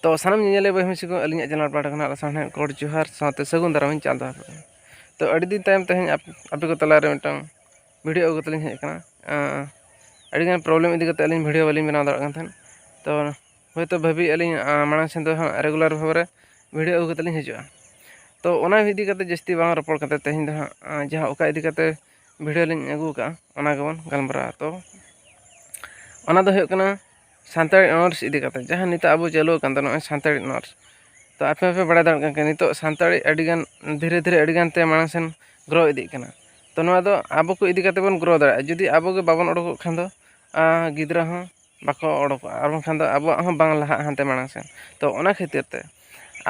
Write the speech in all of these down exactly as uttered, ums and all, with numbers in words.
ᱛᱚ ᱥᱟᱱᱟᱢ ᱧᱮᱧᱮᱞᱤᱭᱟᱹ ᱵᱚᱭᱦᱟ ᱢᱤᱥᱤ ᱠᱚ, ᱟᱹᱞᱤᱧᱟᱜ ᱪᱮᱱᱮᱞ ᱯᱟᱦᱴᱟ ᱠᱷᱚᱱᱟᱜ ᱥᱟᱱᱟᱢ ᱠᱚ ᱡᱚᱦᱟᱨ ᱥᱟᱶᱛᱮ ᱥᱟᱹᱜᱩᱱ ᱫᱟᱨᱟᱢ ᱤᱧ ᱪᱟᱞ ᱫᱚᱦᱚ ᱠᱟᱜᱼᱟ᱾ ᱛᱚ ᱟᱹᱰᱤ ᱫᱤᱱ ᱛᱟᱭᱚᱢ ᱛᱮᱦᱮᱧ ᱟᱯ- ᱟᱯᱮ ᱠᱚ ᱛᱟᱞᱟᱨᱮ ᱢᱤᱫᱴᱟᱝ ᱵᱷᱤᱰᱤᱭᱳ ᱟᱹᱜᱩ ᱠᱟᱛᱮ ᱞᱤᱧ ᱦᱮᱡ ᱟᱠᱟᱱᱟ᱾ ᱟᱸ, ᱟᱹᱰᱤᱜᱟᱱ ᱯᱨᱚᱵᱞᱮᱢ ᱤᱫᱤ ᱠᱟᱛᱮ ᱟᱹᱞᱤᱧ ᱵᱷᱤᱰᱤᱭᱳ ᱵᱟᱹᱞᱤᱧ ᱵᱮᱱᱟᱣ ᱫᱟᱲᱮᱭᱟᱜ ᱠᱟᱱ ᱛᱟᱦᱮᱸᱫ᱾ ᱛᱚ ᱦᱳᱭᱛᱳ ᱵᱷᱟᱹᱵᱤᱭᱮᱫᱼᱟ ᱞᱤᱧ, ᱟᱸ, ᱢᱟᱲᱟᱝ ᱥᱮᱱ ᱫᱚ ᱦᱟᱸᱜ ᱨᱮᱜᱩᱞᱟᱨ ᱵᱷᱟᱵᱮ ᱨᱮ ᱵᱷᱤᱰᱤᱭᱳ ᱟᱹᱜᱩ ᱠᱟᱛᱮ ᱞᱤᱧ ᱦᱤᱡᱩᱜᱼᱟ᱾ ᱛᱚ ᱚᱱᱟ ᱤᱫᱤ ᱠᱟᱛᱮ ᱡᱟᱹᱥᱛᱤ ᱵᱟᱝ ᱨᱚᱯᱚᱲ ᱠᱟᱛᱮ ᱛᱮᱦᱮᱧ ᱫᱚ ᱦᱟᱸᱜ, ᱟᱸ, ᱡᱟᱦᱟᱸ ᱚᱠᱟ ᱤᱫᱤ ᱠᱟᱛᱮ ᱵᱷᱤᱰᱤᱭᱳ ᱞᱤᱧ ᱟᱹᱜᱩ ᱟᱠᱟᱫᱼᱟ, ᱚᱱᱟ ᱜᱮᱵᱚᱱ ᱜᱟᱞᱢᱟᱨᱟᱣᱟ᱾ ᱛᱚ ᱚᱱᱟ ᱫᱚ ᱦᱩᱭᱩᱜ ᱠᱟᱱᱟ ᱥᱟᱱᱛᱟᱲᱤ ᱚᱱᱟᱨᱥ ᱤᱫᱤ ᱠᱟᱛᱮ, ᱡᱟᱦᱟᱸ ᱱᱤᱛᱚᱜ ᱟᱵᱚ ᱪᱟᱹᱞᱩ ᱟᱠᱟᱱ ᱫᱚ ᱱᱚᱜᱼᱚᱭ ᱥᱟᱱᱛᱟᱲᱤ ᱚᱱᱟᱨᱥ᱾ ᱛᱚ ᱟᱯᱮ ᱦᱚᱸᱯᱮ ᱵᱟᱲᱟᱭ ᱫᱟᱲᱮᱭᱟᱜ ᱠᱟᱱ ᱜᱮᱭᱟ, ᱱᱤᱛᱚᱜ ᱥᱟᱱᱛᱟᱲᱤ ᱟᱹᱰᱤᱜᱟᱱ ᱫᱷᱤᱨᱮ ᱫᱷᱤᱨᱮ ᱟᱹᱰᱤᱜᱟᱱ ᱛᱮ ᱢᱟᱲᱟᱝ ᱥᱮᱱ ᱜᱨᱳ ᱤᱫᱤᱜ ᱠᱟᱱᱟ᱾ ᱛᱚ ᱱᱚᱣᱟ ᱫᱚ ᱟᱵᱚ ᱠᱚ ᱤᱫᱤ ᱠᱟᱛᱮ ᱵᱚᱱ ᱜᱨᱳ ᱫᱟᱲᱮᱭᱟᱜᱼᱟ᱾ ᱡᱩᱫᱤ ᱟᱵᱚ ᱜᱮ ᱵᱟᱵᱚᱱ ᱚᱰᱚᱠᱚᱜ ᱠᱷᱟᱱ ᱫᱚ, ᱟᱸ, ᱜᱤᱫᱽᱨᱟᱹ ᱦᱚᱸ ᱵᱟᱠᱚ ᱚᱰᱚᱠᱚᱜᱼᱟ, ᱟᱨ ᱵᱟᱝᱠᱷᱟᱱ ᱫᱚ ᱟᱵᱚᱣᱟᱜ ᱦᱚᱸ ᱵᱟᱝ ᱞᱟᱦᱟᱜᱼᱟ ᱦᱟᱱᱛᱮ ᱢᱟᱲᱟᱝ ᱥᱮᱱ᱾ ᱛᱚ ᱚᱱᱟ ᱠᱷᱟᱹᱛᱤᱨ ᱛᱮ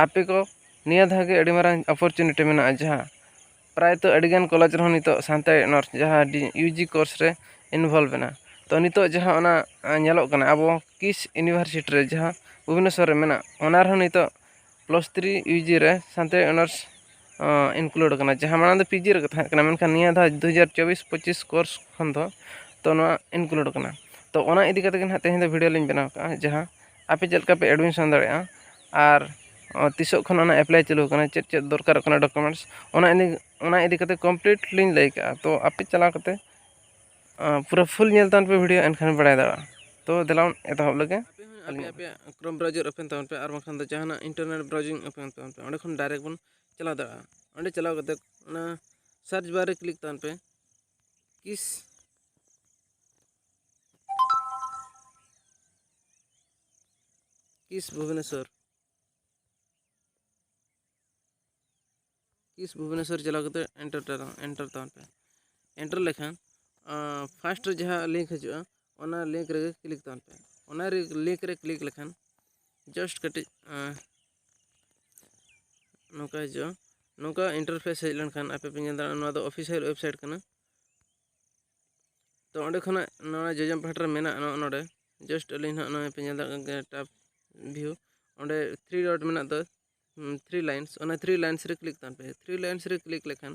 ᱟᱯᱮ ᱠᱚ ᱱᱤᱭᱟᱹ ᱫᱷᱟᱣ ᱜᱮ ᱟᱹᱰᱤ ᱢᱟᱨᱟᱝ ᱚᱯᱚᱨᱪᱩᱱᱤᱴᱤ ᱢᱮᱱᱟᱜᱼᱟ, ᱡᱟᱦᱟᱸ ᱯᱨᱟᱭᱛᱚ ᱟᱹᱰᱤᱜᱟᱱ ᱠᱚᱞᱮᱡᱽ ᱨᱮᱦᱚᱸ ᱱᱤᱛᱚᱜ ᱥᱟᱱᱛᱟᱲᱤ ᱚᱱᱟᱨᱥ ᱡᱟᱦᱟᱸ ᱰᱤ-, ᱤᱭᱩ ᱡᱤ ᱠᱳᱨᱥ ᱨᱮ ᱤᱱᱵᱷᱚᱞᱵᱷ ᱮᱱᱟ᱾ ᱛᱚ ᱱᱤᱛᱚᱜ ᱡᱟᱦᱟᱸ ᱚᱱᱟ, ᱟᱸ, ᱧᱮᱞᱚᱜ ᱠᱟᱱᱟ ᱟᱵᱚ ᱠᱤᱥ ᱤᱭᱩᱱᱤᱵᱷᱟᱨᱥᱤᱴᱤ ᱨᱮ ᱡᱟᱦᱟᱸ ᱵᱷᱩᱵᱽᱱᱮᱥᱚᱨ ᱨᱮ ᱢᱮᱱᱟᱜ, ᱚᱱᱟ ᱨᱮᱦᱚᱸ ᱱᱤᱛᱚᱜ ᱯᱞᱟᱥ ᱛᱷᱨᱤ ᱤᱭᱩ ᱡᱤ ᱨᱮ ᱥᱟᱱᱛᱟᱲᱤ ᱚᱱᱟᱨᱥ, ᱟᱸ, ᱤᱱᱠᱞᱩᱰ ᱟᱠᱟᱱᱟ᱾ ᱡᱟᱦᱟᱸ ᱢᱟᱲᱟᱝ ᱫᱚ ᱯᱤ ᱡᱤ ᱨᱮᱜᱮ ᱛᱟᱦᱮᱸ ᱠᱟᱱᱟ, ᱢᱮᱱᱠᱷᱟᱱ ᱱᱤᱭᱟᱹ ᱫᱷᱟᱣ ᱫᱩ ᱦᱟᱡᱟᱨ ᱪᱚᱵᱵᱤᱥ ᱯᱚᱸᱪᱤᱥ ᱠᱳᱨᱥ ᱠᱷᱚᱱ ᱫᱚ ᱛᱚ ᱱᱚᱣᱟ ᱤᱱᱠᱞᱩᱰ ᱟᱠᱟᱱᱟ᱾ ᱛᱚ ᱚᱱᱟ ᱤᱫᱤ ᱠᱟᱛᱮ ᱜᱮ ᱱᱟᱦᱟᱜ ᱛᱮᱦᱮᱧ ᱫᱚ ᱵᱷᱤᱰᱤᱭᱳ ᱞᱤᱧ ᱵᱮᱱᱟᱣ ᱠᱟᱜᱼᱟ, ᱡᱟᱦᱟᱸ ᱟᱯᱮ ᱪᱮᱫ ᱞᱮᱠᱟ ᱯᱮ ᱮᱰᱢᱤᱥᱚᱱ ᱫᱟᱲᱮᱭᱟᱜᱼᱟ ᱟᱨ, ᱚ, ᱛᱤᱥᱚᱜ ᱠᱷᱚᱱ ᱚᱱᱟ ᱮᱯᱞᱟᱭ ᱪᱟᱹᱞᱩ ᱟᱠᱟᱱᱟ, ᱪᱮᱫ ᱪᱮᱫ ᱫᱚᱨᱠᱟᱨᱚᱜ ᱠᱟᱱᱟ ᱰᱚᱠᱩᱢᱮᱱᱴᱥ, ᱚᱱᱟ ᱤᱫᱤ, ᱚᱱᱟ ᱤᱫᱤ ᱠᱟᱛᱮ ᱠᱚᱢᱯᱞᱤᱴ ᱞᱤᱧ ᱞᱟᱹᱭ ᱠᱟᱜᱼᱟ᱾ ᱛᱚ ᱟᱯᱮ ᱪᱟᱞᱟᱣ ᱠᱟᱛᱮ, ᱟ, ᱯᱩᱨᱟᱹ ᱯᱷᱩᱞ ᱧᱮᱞ ᱛᱟᱵᱚᱱ ᱯᱮ ᱵᱷᱤᱰᱤᱭᱳ, ᱮᱱᱠᱷᱟᱱ ᱵᱟᱲᱟᱭ ᱫᱟᱲᱮᱭᱟᱜᱼᱟ᱾ ᱛᱚ ᱫᱮᱞᱟ ᱵᱚᱱ ᱮᱛᱚᱦᱚᱵ ᱞᱮᱜᱮ᱾ ᱟᱯᱮ ᱦᱚᱸ ᱟᱯᱮ ᱟᱯᱮᱭᱟᱜ ᱠᱨᱳᱢ ᱵᱨᱟᱣᱡᱟᱨ ᱳᱯᱮᱱ ᱛᱟᱵᱚᱱ ᱯᱮ, ᱟᱨ ᱵᱟᱝᱠᱷᱟᱱ ᱫᱚ ᱡᱟᱦᱟᱱᱟᱜ ᱤᱱᱴᱟᱨᱱᱮᱴ ᱵᱨᱟᱣᱡᱤᱝ ᱳᱯᱮᱱ ᱛᱟᱵᱚᱱ ᱯᱮ, ᱚᱸᱰᱮ ᱠᱷᱚᱱ ᱰᱟᱭᱨᱮᱠᱴ ᱵᱚᱱ ᱪᱟᱞᱟᱣ ᱫᱟᱲᱮᱭᱟᱜᱼᱟ᱾ ᱚᱸᱰᱮ ᱪᱟᱞᱟᱣ ᱠᱟᱛᱮ ᱚᱱᱟ ᱥᱟᱨᱪ ᱵᱟᱨ ᱨᱮ ᱠᱞᱤᱠ ᱛᱟᱵᱚᱱ ᱯᱮ, ᱠᱤᱥ, ᱠᱤᱥ ᱵᱷᱩᱵᱽᱱᱮᱥᱚᱨ᱾ ᱠᱤᱥ ᱵᱷᱩᱵᱽᱱᱮᱥᱚᱨ ᱪᱟᱞᱟᱣ ᱠᱟᱛᱮ ᱮᱱᱴᱟᱨ ᱛᱟᱵᱚᱱ, ᱮᱱᱴᱟᱨ ᱛᱟᱵᱚᱱ ᱯᱮ᱾ ᱮᱱᱴᱟᱨ ᱞᱮᱠᱷᱟᱱ, ᱟᱸ, ᱯᱷᱟᱥᱴ ᱨᱮ ᱡᱟᱦᱟᱸ ᱞᱤᱝᱠ ᱦᱤᱡᱩᱜᱼᱟ, ᱚᱱᱟ ᱞᱤᱝᱠ ᱨᱮᱜᱮ ᱠᱞᱤᱠ ᱛᱟᱵᱚᱱ ᱯᱮ᱾ ᱚᱱᱟ ᱨᱮ, ᱞᱤᱝᱠ ᱨᱮ ᱠᱞᱤᱠ ᱞᱮᱠᱷᱟᱱ ᱡᱟᱥᱴ ᱠᱟᱹᱴᱤᱡ, ᱟᱸ, ᱱᱚᱝᱠᱟ ᱦᱤᱡᱩᱜᱼᱟ᱾ ᱱᱚᱝᱠᱟ ᱤᱱᱴᱟᱨᱯᱷᱮᱥ ᱦᱮᱡ ᱞᱮᱱᱠᱷᱟᱱ ᱟᱯᱮ ᱯᱮ ᱧᱮᱞ ᱫᱟᱲᱮᱭᱟᱜᱼᱟ, ᱱᱚᱣᱟ ᱫᱚ ᱚᱯᱷᱤᱥᱤᱭᱟᱞ ᱳᱭᱮᱵᱽᱥᱟᱭᱤᱴ ᱠᱟᱱᱟ᱾ ᱛᱚ ᱚᱸᱰᱮ ᱠᱷᱚᱱᱟᱜ ᱱᱚᱣᱟ ᱡᱚᱡᱚᱢ ᱯᱟᱦᱴᱟ ᱨᱮ ᱢᱮᱱᱟᱜᱼᱟ, ᱱᱚᱜᱼᱚ ᱱᱚᱰᱮ ᱡᱟᱥᱴ ᱟᱹᱞᱤᱧ ᱱᱟᱦᱟᱜ ᱱᱚᱜᱼᱚᱭ ᱯᱮ ᱧᱮᱞ ᱫᱟᱲᱮᱭᱟᱜ ᱠᱟᱱ ᱜᱮᱭᱟ, ᱴᱟᱯ ᱵᱷᱤᱭᱩ, ᱚᱸᱰᱮ ᱛᱷᱨᱤ ᱰᱚᱴ ᱢᱮᱱᱟᱜ ᱫᱚ, ᱦᱩᱸ, ᱛᱷᱨᱤ ᱞᱟᱭᱤᱱᱥ, ᱚᱱᱟ ᱛᱷᱨᱤ ᱞᱟᱭᱤᱱᱥ ᱨᱮ ᱠᱞᱤᱠ ᱛᱟᱵᱚᱱ ᱯᱮ᱾ ᱛᱷᱨᱤ ᱞᱟᱭᱤᱱᱥ ᱨᱮ ᱠᱞᱤᱠ ᱞᱮᱠᱷᱟᱱ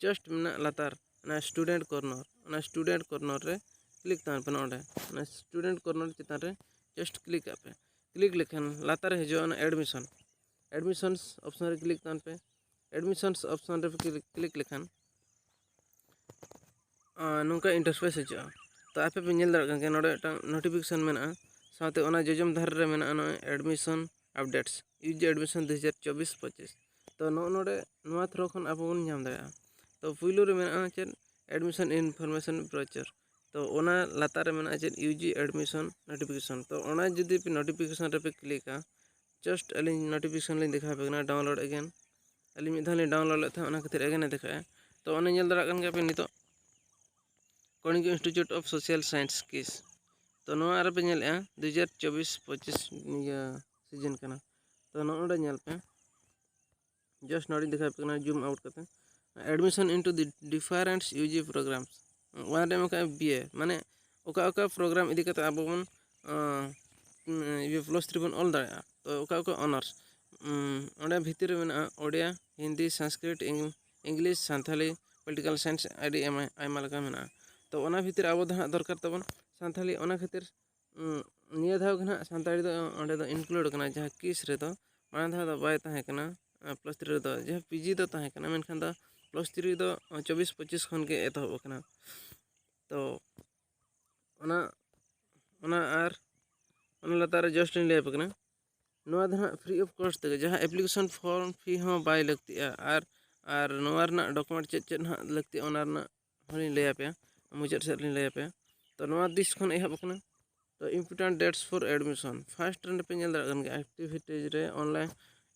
ᱡᱟᱥᱴ ᱢᱮᱱᱟᱜ ᱞᱟᱛᱟᱨ ᱚᱱᱟ ᱥᱴᱩᱰᱮᱱᱴ ᱠᱚᱨᱱᱚᱨ, ᱚᱱᱟ ᱥᱴᱩᱰᱮᱱᱴ ᱠᱚᱨᱱᱚᱨ ᱨᱮ ᱠᱞᱤᱠ ᱛᱟᱵᱚᱱ ᱯᱮ᱾ ᱱᱚᱰᱮ ᱚᱱᱟ ᱥᱴᱩᱰᱮᱱᱴ ᱠᱚᱨᱱᱚᱨ ᱪᱮᱛᱟᱱ ᱨᱮ ᱡᱟᱥᱴ ᱠᱞᱤᱠ ᱠᱟᱜ ᱯᱮ᱾ click ᱞᱮᱠᱷᱟᱱ ᱞᱟᱛᱟᱨ ᱨᱮ ᱦᱤᱡᱩᱜᱼᱟ ᱚᱱᱟ admissions᱾ Admissions option ᱨᱮ click ᱛᱟᱵᱚᱱ ᱯᱮ᱾ Admissions option ᱨᱮ click ᱞᱮᱠᱷᱟᱱ ᱱᱚᱝᱠᱟ interface ᱦᱤᱡᱩᱜᱼᱟ᱾ ᱛᱚ ᱟᱯᱮ ᱯᱮ ᱧᱮᱞ ᱫᱟᱲᱮᱭᱟᱜ ᱠᱟᱱ ᱜᱮᱭᱟ, ᱱᱚᱰᱮ ᱢᱤᱫᱴᱟᱝ notification ᱢᱮᱱᱟᱜᱼᱟ, ᱥᱟᱶᱛᱮ ᱚᱱᱟ ᱡᱚᱡᱚᱢ ᱫᱷᱟᱨᱮ ᱨᱮ ᱢᱮᱱᱟᱜᱼᱟ ᱱᱚᱜᱼᱚᱭ admission updates, U G admission ᱫᱩ ᱦᱟᱡᱟᱨ ᱪᱚᱵᱵᱤᱥ ᱯᱚᱸᱪᱤᱥ᱾ ᱛᱚ ᱱᱚᱜᱼᱚ ᱱᱚᱰᱮ ᱱᱚᱣᱟ through ᱠᱷᱚᱱ ᱟᱵᱚ ᱵᱚᱱ ᱧᱟᱢ ᱫᱟᱲᱮᱭᱟᱜᱼᱟ᱾ ᱛᱚ ᱯᱩᱭᱞᱩ ᱨᱮ ᱢᱮᱱᱟᱜᱼᱟ ᱪᱮᱫ, admission information brochure᱾ ᱛᱚ ᱚᱱᱟ ᱞᱟᱛᱟᱨ ᱨᱮ ᱢᱮᱱᱟᱜᱼᱟ ᱪᱮᱫ, U G admission notification᱾ ᱛᱚ ᱚᱱᱟ ᱡᱩᱫᱤ ᱯᱮ notification ᱨᱮᱯᱮ clickᱟ, just ᱟᱹᱞᱤᱧ notification ᱞᱤᱧ ᱫᱮᱠᱷᱟᱣ ᱟᱯᱮ ᱠᱟᱱᱟ, download again᱾ ᱟᱹᱞᱤᱧ ᱢᱤᱫ ᱫᱷᱟᱣ ᱞᱤᱧ download ᱞᱮᱫ ᱛᱟᱦᱮᱸᱫ, ᱚᱱᱟ ᱠᱷᱟᱹᱛᱤᱨ again ᱮ ᱫᱮᱠᱷᱟᱜᱼᱟ᱾ ᱛᱚ ᱚᱱᱮ ᱧᱮᱞ ᱫᱟᱲᱮᱭᱟᱜ ᱠᱟᱱ ᱜᱮᱭᱟ ᱯᱮ ᱱᱤᱛᱚᱜ, Karnagya Institute of Social Science, KIIS᱾ ᱛᱚ ᱱᱚᱣᱟ ᱨᱮᱯᱮ ᱧᱮᱞᱮᱫᱼᱟ ᱫᱩ ᱦᱟᱡᱟᱨ ᱪᱚᱵᱵᱤᱥ ᱯᱚᱸᱪᱤᱥ ᱤᱭᱟᱹ season ᱠᱟᱱᱟ᱾ ᱛᱚ ᱱᱚᱜᱼᱚ ᱱᱚᱰᱮ ᱧᱮᱞ ᱯᱮ, just ᱱᱚᱰᱮᱧ ᱫᱮᱠᱷᱟᱣ ᱟᱯᱮ ᱠᱟᱱᱟ zoom out ᱠᱟᱛᱮ, admission into the different U G programs᱾ ᱚᱱᱟ ᱨᱮ ᱮᱢ ᱠᱟᱜᱼᱟ B A, ᱢᱟᱱᱮ ᱚᱠᱟ ᱚᱠᱟ program ᱤᱫᱤ ᱠᱟᱛᱮ ᱟᱵᱚ ᱵᱚᱱ, ᱟᱸ, ᱤᱭᱟᱹ plus three ᱵᱚᱱ ᱚᱞ ᱫᱟᱲᱮᱭᱟᱜᱼᱟ᱾ ᱛᱚ ᱚᱠᱟ ᱚᱠᱟ honours, ᱩᱸ, ᱚᱸᱰᱮ ᱵᱷᱤᱛᱤᱨ ᱨᱮ ᱢᱮᱱᱟᱜᱼᱟ Odia, Hindi, ᱥᱟᱱᱥᱠᱨᱤᱴ, ᱤᱝ-, English, Santali, political science, ᱟᱹᱰᱤ ᱟᱭᱢᱟ, ᱟᱭᱢᱟ ᱞᱮᱠᱟ ᱢᱮᱱᱟᱜᱼᱟ᱾ ᱛᱚ ᱚᱱᱟ ᱵᱷᱤᱛᱤᱨ ᱨᱮ ᱟᱵᱚ ᱫᱚ ᱦᱟᱸᱜ ᱫᱚᱨᱠᱟᱨ ᱛᱟᱵᱚᱱ ᱥᱟᱱᱛᱷᱟᱞᱤ, ᱚᱱᱟ ᱠᱷᱟᱹᱛᱤᱨ, ᱩᱸ, ᱱᱤᱭᱟᱹ ᱫᱷᱟᱣ ᱜᱮ ᱦᱟᱸᱜ ᱥᱟᱱᱛᱟᱲᱤ ᱫᱚ ᱚᱸᱰᱮ ᱫᱚ include ᱠᱟᱱᱟ, ᱡᱟᱦᱟᱸ KIIS ᱨᱮᱫᱚ ᱢᱟᱲᱟᱝ ᱫᱷᱟᱣ ᱫᱚ ᱵᱟᱭ ᱛᱟᱦᱮᱸ ᱠᱟᱱᱟ, ᱟᱸ, plus three ᱨᱮᱫᱚ, ᱡᱟᱦᱟᱸ PG ᱫᱚ ᱛᱟᱦᱮᱸ ᱠᱟᱱᱟ, ᱢᱮᱱᱠᱷᱟᱱ ᱫᱚ plus three ᱫᱚ ᱪᱚᱵᱵᱤᱥ ᱯᱚᱸᱪᱤᱥ ᱠᱷᱚᱱ ᱜᱮ ᱮᱛᱚᱦᱚᱵ ᱟᱠᱟᱱᱟ᱾ ᱛᱚ ᱚᱱᱟ, ᱚᱱᱟ ᱟᱨ ᱚᱱᱟ ᱞᱟᱛᱟᱨ ᱨᱮ just ᱞᱤᱧ ᱞᱟᱹᱭ ᱟᱯᱮ ᱠᱟᱱᱟ, ᱱᱚᱣᱟ ᱫᱚ ᱦᱟᱸᱜ free of cost ᱛᱮᱜᱮ, ᱡᱟᱦᱟᱸ application form fee ᱦᱚᱸ ᱵᱟᱭ ᱞᱟᱹᱠᱛᱤᱜᱼᱟ᱾ ᱟᱨ, ᱟᱨ ᱱᱚᱣᱟ ᱨᱮᱱᱟᱜ document ᱪᱮᱫ ᱪᱮᱫ ᱦᱟᱸᱜ ᱞᱟᱹᱠᱛᱤᱜᱼᱟ, ᱚᱱᱟ ᱨᱮᱱᱟᱜ ᱦᱚᱸᱞᱤᱧ ᱞᱟᱹᱭ ᱟᱯᱮᱭᱟ, ᱢᱩᱪᱟᱹᱫ ᱥᱮᱫ ᱞᱤᱧ ᱞᱟᱹᱭ ᱟᱯᱮᱭᱟ᱾ ᱛᱚ ᱱᱚᱣᱟ ᱛᱤᱥ ᱠᱷᱚᱱ ᱮᱦᱚᱵ ᱟᱠᱟᱱᱟ? ᱛᱚ important dates for admission, first ᱨᱮ ᱯᱮ ᱧᱮᱞ ᱫᱟᱲᱮᱭᱟᱜ ᱠᱟᱱ ᱜᱮᱭᱟ, activities ᱨᱮ online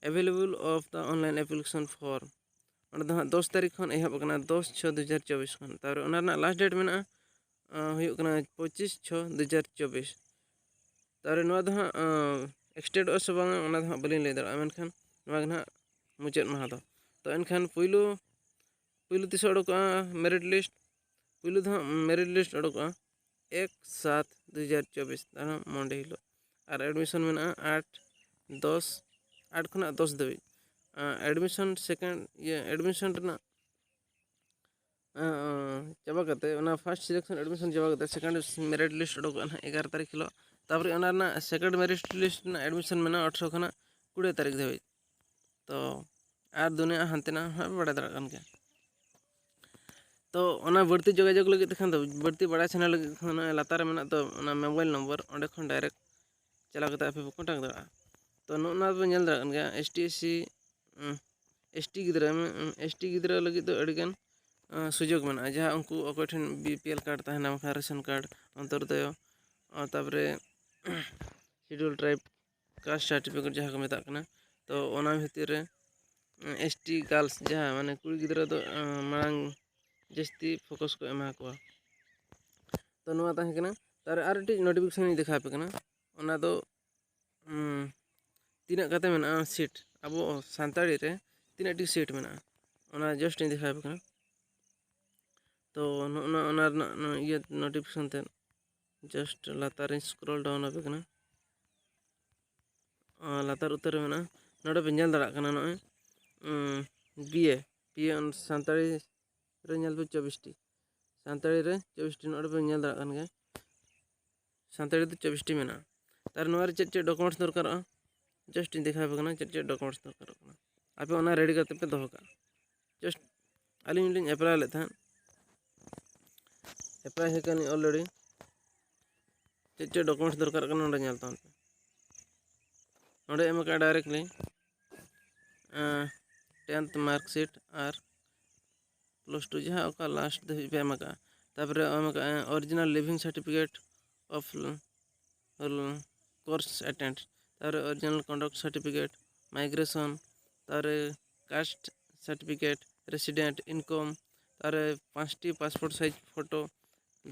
available of the online application form᱾ ᱚᱸᱰᱮ ᱫᱚ ᱦᱟᱸᱜ ᱫᱚᱥ ᱛᱟᱹᱨᱤᱠᱷ ᱠᱷᱚᱱ ᱮᱦᱚᱵ ᱟᱠᱟᱱᱟ, ᱫᱚᱥ ᱪᱷᱚ ᱫᱩ ᱦᱟᱡᱟᱨ ᱪᱚᱵᱵᱤᱥ ᱠᱷᱚᱱ᱾ ᱛᱟᱨᱯᱚᱨᱮ ᱚᱱᱟ ᱨᱮᱱᱟᱜ last date ᱢᱮᱱᱟᱜᱼᱟ, ᱟᱸ, ᱦᱩᱭᱩᱜ ᱠᱟᱱᱟ ᱯᱚᱸᱪᱤᱥ ᱪᱷᱚ ᱫᱩ ᱦᱟᱡᱟᱨ ᱪᱚᱵᱵᱤᱥ᱾ ᱛᱟᱦᱚᱞᱮ ᱱᱚᱣᱟ ᱫᱚ ᱦᱟᱸᱜ, ᱟᱸ, extendᱚᱜᱼᱟ ᱥᱮ ᱵᱟᱝᱟ, ᱚᱱᱟ ᱫᱚ ᱦᱟᱸᱜ ᱵᱟᱹᱞᱤᱧ ᱞᱟᱹᱭ ᱫᱟᱲᱮᱭᱟᱜᱼᱟ, ᱢᱮᱱᱠᱷᱟᱱ ᱱᱚᱣᱟ ᱜᱮ ᱦᱟᱸᱜ ᱢᱩᱪᱟᱹᱫ ᱢᱟᱦᱟ ᱫᱚ᱾ ᱛᱚ ᱮᱱᱠᱷᱟᱱ ᱯᱩᱭᱞᱩ, ᱯᱩᱭᱞᱩ ᱛᱤᱥᱚᱜ ᱚᱰᱚᱠᱚᱜᱼᱟ merit list? ᱯᱩᱭᱞᱩ ᱫᱚ ᱦᱟᱸᱜ merit list ᱚᱰᱚᱠᱚᱜᱼᱟ ᱮᱠ ᱥᱟᱛ ᱫᱩ ᱦᱟᱡᱟᱨ ᱪᱚᱵᱵᱤᱥ, ᱛᱟᱦᱚᱞᱮ Monday ᱦᱤᱞᱳᱜ᱾ ᱟᱨ admission ᱢᱮᱱᱟᱜᱼᱟ ᱟᱴ ᱫᱚᱥ, ᱟᱴ ᱠᱷᱚᱱᱟᱜ ᱫᱚᱥ ᱫᱷᱟᱹᱵᱤᱡ᱾ ᱟᱸ, admission second, ᱤᱭᱟᱹ, admission ᱨᱮᱱᱟᱜ ᱟᱸ, ᱪᱟᱵᱟ ᱠᱟᱛᱮ, ᱚᱱᱟ first selection admission ᱪᱟᱵᱟ ᱠᱟᱛᱮ, second merit list ᱚᱰᱚᱠᱚᱜᱼᱟ ᱱᱟᱦᱟᱜ ᱮᱜᱟᱨᱚ ᱛᱟᱹᱨᱤᱠᱷ ᱦᱤᱞᱳᱜ᱾ ᱛᱟᱨᱯᱚᱨᱮ ᱚᱱᱟ ᱨᱮᱱᱟᱜ second merit list ᱨᱮᱱᱟᱜ admission ᱢᱮᱱᱟᱜᱼᱟ ᱟᱴᱷᱨᱚ ᱠᱷᱚᱱᱟᱜ ᱠᱩᱲᱤ ᱛᱟᱹᱨᱤᱠᱷ ᱫᱷᱟᱹᱵᱤᱡ᱾ ᱛᱚ ᱟᱨ ᱫᱩᱱᱤᱭᱟᱹ ᱦᱟᱱᱛᱮ ᱱᱟᱜ ᱦᱚᱸ ᱵᱟᱲᱟᱭ ᱫᱟᱲᱮᱭᱟᱜ ᱠᱟᱱ ᱜᱮᱭᱟ᱾ ᱛᱚ ᱚᱱᱟ ᱵᱟᱹᱲᱛᱤ ᱡᱳᱜᱟᱡᱳᱜᱽ ᱞᱟᱹᱜᱤᱫ ᱛᱮᱠᱷᱟᱱ ᱫᱚ, ᱵᱟᱹᱲᱛᱤ ᱵᱟᱲᱟᱭ ᱥᱟᱱᱟ ᱞᱟᱹᱜᱤᱫ ᱠᱷᱟᱱ ᱱᱚᱜᱼᱚᱭ ᱞᱟᱛᱟᱨ ᱨᱮ ᱢᱮᱱᱟᱜ ᱫᱚ ᱚᱱᱟ mobile number, ᱚᱸᱰᱮ ᱠᱷᱚᱱ direct ᱪᱟᱞᱟᱣ ᱠᱟᱛᱮ ᱟᱯᱮ ᱯᱮ contact ᱫᱟᱲᱮᱭᱟᱜᱼᱟ᱾ ᱛᱚ ᱱᱚᱜᱼᱚ ᱱᱚᱣᱟ ᱯᱮ ᱧᱮᱞ ᱫᱟᱲᱮᱭᱟᱜ ᱠᱟᱱ ᱜᱮᱭᱟ, S T, S C, ᱩᱸ, S T ᱜᱤᱫᱽᱨᱟᱹ, ᱩᱸ, S T ᱜᱤᱫᱽᱨᱟᱹ ᱞᱟᱹᱜᱤᱫ ᱫᱚ ᱟᱹᱰᱤᱜᱟᱱ, ᱟᱸ, ᱥᱩᱡᱳᱜᱽ ᱢᱮᱱᱟᱜᱼᱟ᱾ ᱡᱟᱦᱟᱸ ᱩᱱᱠᱩ ᱚᱠᱚᱭ ᱴᱷᱮᱱ B P L card ᱛᱟᱦᱮᱱᱟ, ᱵᱟᱝᱠᱷᱟᱱ ration card, ᱚᱱᱛᱳᱫᱚᱭᱚ, ᱟᱨ ᱛᱟᱨᱯᱚᱨᱮ schedule tribe caste certificate ᱡᱟᱦᱟᱸ ᱠᱚ ᱢᱮᱛᱟᱜ ᱠᱟᱱᱟ, ᱛᱚ ᱚᱱᱟ ᱵᱷᱤᱛᱤᱨ ᱨᱮ, ᱩᱸ, S T girls ᱡᱟᱦᱟᱸ ᱢᱟᱱᱮ ᱠᱩᱲᱤ ᱜᱤᱫᱽᱨᱟᱹ ᱫᱚ, ᱟᱸ, ᱢᱟᱲᱟᱝ ᱡᱟᱹᱥᱛᱤ focus ᱠᱚ ᱮᱢᱟ ᱠᱚᱣᱟ᱾ ᱛᱚ ᱱᱚᱣᱟ ᱛᱟᱦᱮᱸ ᱠᱟᱱᱟ᱾ ᱛᱟᱨ ᱟᱨ ᱢᱤᱫᱴᱤᱡ notification ᱤᱧ ᱫᱮᱠᱷᱟᱣ ᱟᱯᱮ ᱠᱟᱱᱟ, ᱚᱱᱟ ᱫᱚ, ᱩᱸ, ᱛᱤᱱᱟᱹᱜ ᱠᱟᱛᱮ ᱢᱮᱱᱟᱜᱼᱟ seat ᱟᱵᱚ ᱥᱟᱱᱛᱟᱲᱤ ᱨᱮ, ᱛᱤᱱᱟᱹᱜ ᱴᱤ seat ᱢᱮᱱᱟᱜᱼᱟ, ᱚᱱᱟ just ᱤᱧ ᱫᱮᱠᱷᱟᱣ ᱟᱯᱮ ᱠᱟᱱᱟ᱾ ᱛᱚ ᱱᱚᱜᱼᱚ ᱱᱚᱣᱟ, ᱚᱱᱟ ᱨᱮᱱᱟᱜ ᱱᱚᱣᱟ ᱤᱭᱟᱹ notification ᱛᱮ just ᱞᱟᱛᱟᱨ ᱨᱤᱧ scroll down ᱟᱯᱮ ᱠᱟᱱᱟ᱾ ᱟᱨ ᱞᱟᱛᱟᱨ ᱩᱛᱟᱹᱨ ᱨᱮ ᱢᱮᱱᱟᱜᱼᱟ, ᱱᱚᱰᱮ ᱯᱮ ᱧᱮᱞ ᱫᱟᱲᱮᱭᱟᱜ ᱠᱟᱱᱟ ᱱᱚᱜᱼᱚᱭ, ᱩᱸ, B A, B A ᱚᱱ ᱥᱟᱱᱛᱟᱲᱤ ᱨᱮ ᱧᱮᱞ ᱯᱮ ᱪᱚᱵᱵᱤᱥ ᱴᱤ, ᱥᱟᱱᱛᱟᱲᱤ ᱨᱮ ᱪᱚᱵᱵᱤᱥ ᱴᱤ, ᱱᱚᱰᱮ ᱯᱮ ᱧᱮᱞ ᱫᱟᱲᱮᱭᱟᱜ ᱠᱟᱱ ᱜᱮᱭᱟ, ᱥᱟᱱᱛᱟᱲᱤ ᱫᱚ ᱪᱚᱵᱵᱤᱥ ᱴᱤ ᱢᱮᱱᱟᱜᱼᱟ᱾ ᱛᱟᱦᱞᱮ ᱱᱚᱣᱟ ᱨᱮ ᱪᱮᱫ ᱪᱮᱫ documents ᱫᱚᱨᱠᱟᱨᱚᱜᱼᱟ, just ᱤᱧ ᱫᱮᱠᱷᱟᱣ ᱟᱯᱮ ᱠᱟᱱᱟ ᱪᱮᱫ ᱪᱮᱫ documents ᱫᱚᱨᱠᱟᱨᱚᱜ ᱠᱟᱱᱟ᱾ ᱟᱯᱮ ᱚᱱᱟ ready ᱠᱟᱛᱮ ᱯᱮ ᱫᱚᱦᱚ ᱠᱟᱜᱼᱟ᱾ Just ᱟᱹᱞᱤᱧ ᱞᱤᱧ apply ᱞᱮᱫ ᱛᱟᱦᱮᱸᱫ, apply ᱦᱩᱭ ᱠᱟᱱᱟ already᱾ ᱪᱮᱫ ᱪᱮᱫ documents ᱫᱚᱨᱠᱟᱨᱚᱜ ᱠᱟᱱᱟ ᱱᱚᱰᱮ ᱧᱮᱞ ᱛᱟᱵᱚᱱ ᱯᱮ᱾ ᱱᱚᱰᱮ ᱮᱢ ᱟᱠᱟᱫᱼᱟ directly, ᱟᱸ, tenth mark sheet ᱟᱨ plus two ᱡᱟᱦᱟᱸ ᱚᱠᱟ last ᱫᱷᱟᱹᱵᱤᱡ ᱯᱮ ᱮᱢ ᱟᱠᱟᱫᱼᱟ᱾ ᱛᱟᱨᱯᱚᱨᱮ ᱮᱢ ᱟᱠᱟᱫᱼᱟ original leaving certificate of course attend, ᱛᱟᱨᱯᱚᱨᱮ original conduct certificate, migration, ᱛᱟᱨᱯᱚᱨᱮ caste certificate, resident income, ᱛᱟᱨᱯᱚᱨᱮ ᱯᱟᱸᱪᱴᱤ passport size photo,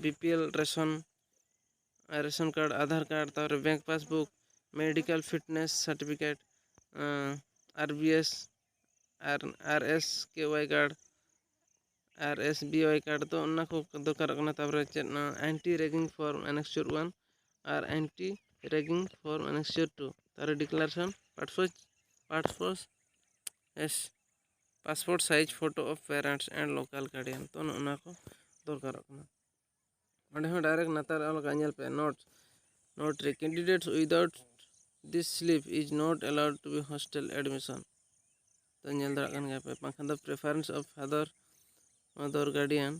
B P L ration, ration card, Aadhaar card, ᱛᱟᱨᱯᱚᱨᱮ bank passbook, medical fitness certificate, ᱟᱸ, R B S, ᱟᱨ R S K Y card, R S B Y card ᱫᱚ ᱚᱱᱟ ᱠᱚ ᱫᱚᱨᱠᱟᱨᱚᱜ ᱠᱟᱱᱟ᱾ ᱛᱟᱨᱯᱚᱨᱮ ᱪᱮᱫ, ᱚᱱᱟ anti ragging form annexure one ᱟᱨ anti ragging form annexure two, ᱛᱟᱨᱯᱚᱨᱮ declaration, passport, passport, yes, passport size photo of parents and local guardian, ᱛᱚ ᱱᱚᱜᱼᱚ ᱱᱚᱣᱟ ᱠᱚ ᱫᱚᱨᱠᱟᱨᱚᱜ ᱠᱟᱱᱟ᱾ ᱚᱸᱰᱮ ᱦᱚᱸ direct ᱞᱟᱛᱟᱨ ᱨᱮ ᱚᱞ ᱠᱟᱜᱼᱟ, ᱧᱮᱞ ᱯᱮ, note, Note ᱨᱮ, candidates without this slip is not allowed to be hostel admission. ᱛᱚ ᱧᱮᱞ ᱫᱟᱲᱮᱭᱟᱜ ᱠᱟᱱ ᱜᱮᱭᱟ ᱯᱮ, ᱵᱟᱝᱠᱷᱟᱱ ᱫᱚ preference of father, mother, guardian,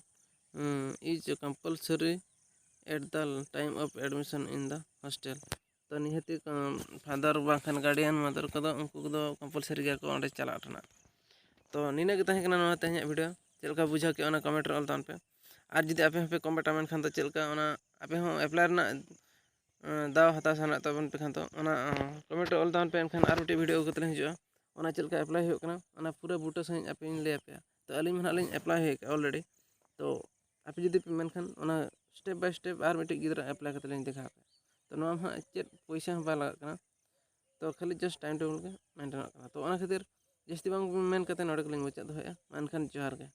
um, is compulsory at the time of admission in the hostel. ᱛᱚ ᱱᱤᱦᱟᱹᱛᱤ father ᱵᱟᱝᱠᱷᱟᱱ guardian, mother ᱠᱚᱫᱚ ᱩᱱᱠᱩ ᱠᱚᱫᱚ compulsory ᱜᱮᱭᱟ ᱠᱚ ᱚᱸᱰᱮ ᱪᱟᱞᱟᱜ ᱨᱮᱱᱟᱜ᱾ ᱛᱚ ᱱᱤᱱᱟᱹᱜ ᱜᱮ ᱛᱟᱦᱮᱸ ᱠᱟᱱᱟ ᱱᱚᱣᱟ ᱛᱮᱦᱮᱧᱟᱜ video᱾ ᱪᱮᱫ ᱞᱮᱠᱟ ᱵᱩᱡᱷᱟᱹᱣ ᱠᱮᱫᱼᱟ ᱚᱱᱟ comment ᱨᱮ ᱚᱞ ᱛᱟᱵᱚᱱ ᱯᱮ᱾ ᱟᱨ ᱡᱩᱫᱤ ᱟᱯᱮ ᱦᱚᱸᱯᱮ comment ᱟ ᱢᱮᱱᱠᱷᱟᱱ ᱫᱚ ᱪᱮᱫ ᱞᱮᱠᱟ ᱚᱱᱟ ᱟᱯᱮ ᱦᱚᱸ apply ᱨᱮᱱᱟᱜ ᱫᱟᱣ ᱦᱟᱛᱟᱣ ᱥᱟᱱᱟᱭᱮᱫ ᱛᱟᱵᱚᱱ ᱯᱮ ᱠᱷᱟᱱ ᱫᱚ ᱚᱱᱟ comment ᱨᱮ ᱚᱞ ᱛᱟᱵᱚᱱ ᱯᱮ, ᱮᱱᱠᱷᱟᱱ ᱟᱨ ᱢᱤᱫᱴᱮᱡ video ᱟᱹᱜᱩ ᱠᱟᱛᱮ ᱞᱤᱧ ᱦᱤᱡᱩᱜᱼᱟ᱾ ᱚᱱᱟ ᱪᱮᱫ ᱞᱮᱠᱟ apply ᱦᱩᱭᱩᱜ ᱠᱟᱱᱟ ᱚᱱᱟ ᱯᱩᱨᱟᱹ ᱵᱩᱴᱟᱹ ᱥᱟᱺᱦᱤᱡ ᱟᱯᱮ ᱞᱤᱧ ᱞᱟᱹᱭ ᱟᱯᱮᱭᱟ᱾ ᱛᱚ ᱟᱹᱞᱤᱧ ᱢᱟ ᱱᱟᱦᱟᱜ ᱞᱤᱧ apply ᱦᱩᱭ ᱟᱠᱟᱫᱼᱟ already᱾ ᱛᱚ ᱟᱯᱮ ᱡᱩᱫᱤ ᱯᱮ ᱢᱮᱱᱠᱷᱟᱱ ᱚᱱᱟ step by step ᱟᱨ ᱢᱤᱫᱴᱮᱡ ᱜᱤᱫᱽᱨᱟᱹ apply ᱠᱟᱛᱮ ᱞᱤᱧ ᱫᱮᱠᱷᱟᱣ ᱟᱯᱮᱭᱟ᱾ ᱛᱚ ᱱᱚᱣᱟ ᱢᱟ ᱦᱟᱸᱜ ᱪᱮᱫ ᱯᱚᱭᱥᱟ ᱦᱚᱸ ᱵᱟᱭ ᱞᱟᱜᱟᱜ ᱠᱟᱱᱟ, ᱛᱚ ᱠᱷᱟᱹᱞᱤ just time table ᱜᱮ maintain ᱚᱜ ᱠᱟᱱᱟ᱾ ᱛᱚ ᱚᱱᱟ ᱠᱷᱟᱹᱛᱤᱨ ᱡᱟᱹᱥᱛᱤ ᱵᱟᱝ ᱢᱮᱱ ᱠᱟᱛᱮ ᱱᱚᱰᱮ ᱜᱮᱞᱤᱧ ᱢᱩᱪᱟᱹᱫ ᱫᱚᱦᱚᱭᱮᱫᱼᱟ᱾ ᱢᱟ ᱮᱱᱠᱷᱟᱱ ᱡᱚᱦᱟᱨ ᱜᱮ᱾